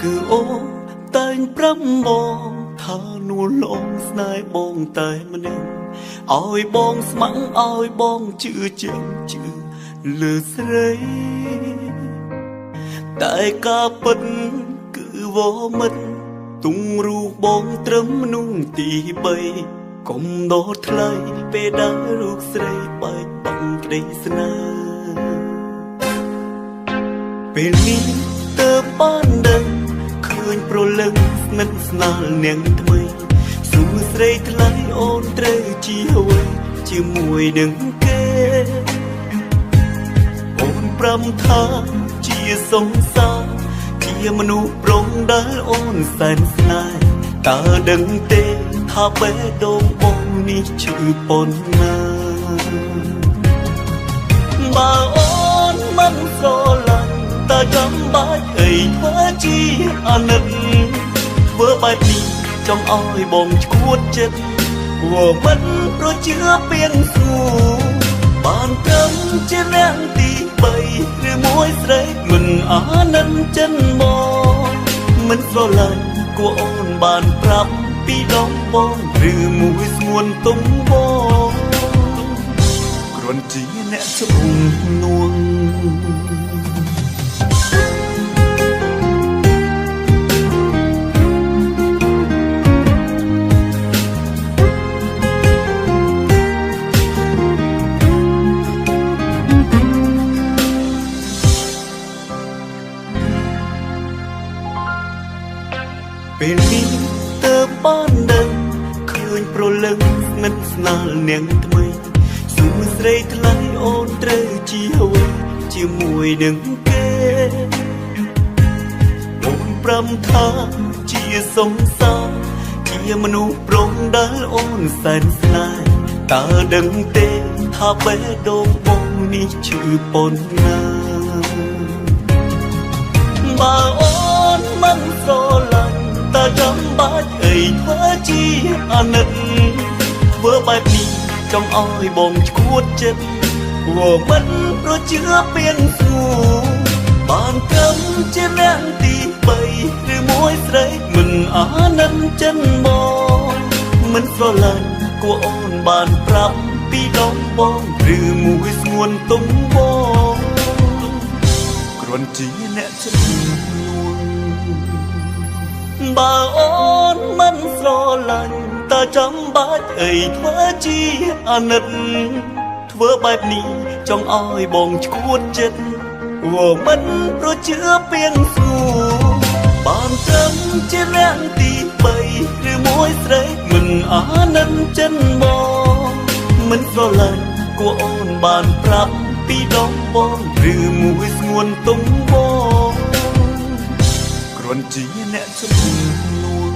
គឺអូនតែងប្រាំបងថានួលលងស្នេហ៍បងតែម្នាក់ឲ្យបងស្ម័គ្រឲ្យបងជឿជាក់ជឿលើស្រីតែការពិតគឺវមិតទុងរូបបងត្រឹមមនុស្សទី3កុំដោតថ្លៃពេលដែលរូបស្រីបែកបាក់ក្តីស្នេហ៍ពេលនេះទើបបានដឹងឃើញប្រលឹងស្និទ្ធស្នាលនាងថ្មីសួរស្រីថ្លៃអូនត្រូវជាអ្វីជាមួយនឹងគេអូនប្រាំថាជាសង្សារជាមនុស្សប្រុងដែលអូនសែនស្នេហ៍តើដឹងទេថាបេះដូងបងនេះឈឺប៉ុណ្ណាបើអូនមិនស្រឡាញ់តើចាំបាច់អីធ្វើជាអាណិតធ្វើបែបនេះចង់ឲ្យបងឈួតចិត្តវមិនប្រជឿពៀនស្ងួបានត្រឹមជារាំងទី3ឬមួយស្រីមិនអាណិតចិនមកមិនស្រឡាញ់គួរអូនបានប្រាប់ពីដងបងឬមួយស្ងួនទុំបងគ្រាន់ជាអ្នកច្អូងនួងពេលនេះទើបបានដឹងឃើញប្រលឹងស្និទ្ធស្នាលនាងថ្មីសួរស្រីថ្លៃអូនត្រូវជាអ្វីជាមួយនឹងគេអូនប្រាំថាជាសង្សារជាមនុស្សប្រុងដែលអូនសែនស្នេហ៍តើដឹងទេថាបេះដូងបងនេះឈឺប៉ុណ្ណាបើអូនមិនស្រឡាញ់តើចាំបាច់អីធ្វើជាអាណិតធ្វើបែបនេះចង់ឲ្យបងឈួតចិត្តវមិនប្រជឿពៀនស្ងួបានត្រឹមជារាំងទី3ឬមួយស្រីមិនអាណិតចិនមកមិនស្រឡាញ់គួរអូនបានប្រាប់ពីដងបងឬមួយស្ងួនទុំបងគ្រាន់ជាអ្នកច្អូងនួងបើអូនមិនស្រឡាញ់តើចាំបាច់អីធ្វើជាអាណិតធ្វើបែបនេះចង់ឲ្យបងឈួតចិត្តវមិនប្រជឿពៀនស្ងួបានត្រឹមជារាំងទី3ឬមួយស្រីមិនអាណិតចិនមកមិនស្រឡាញ់គួរអូនបានប្រាប់ពីដងបងឬមួយស្ងួនទុំបងគ្រាន់ជាអ្នកច្អូងនួង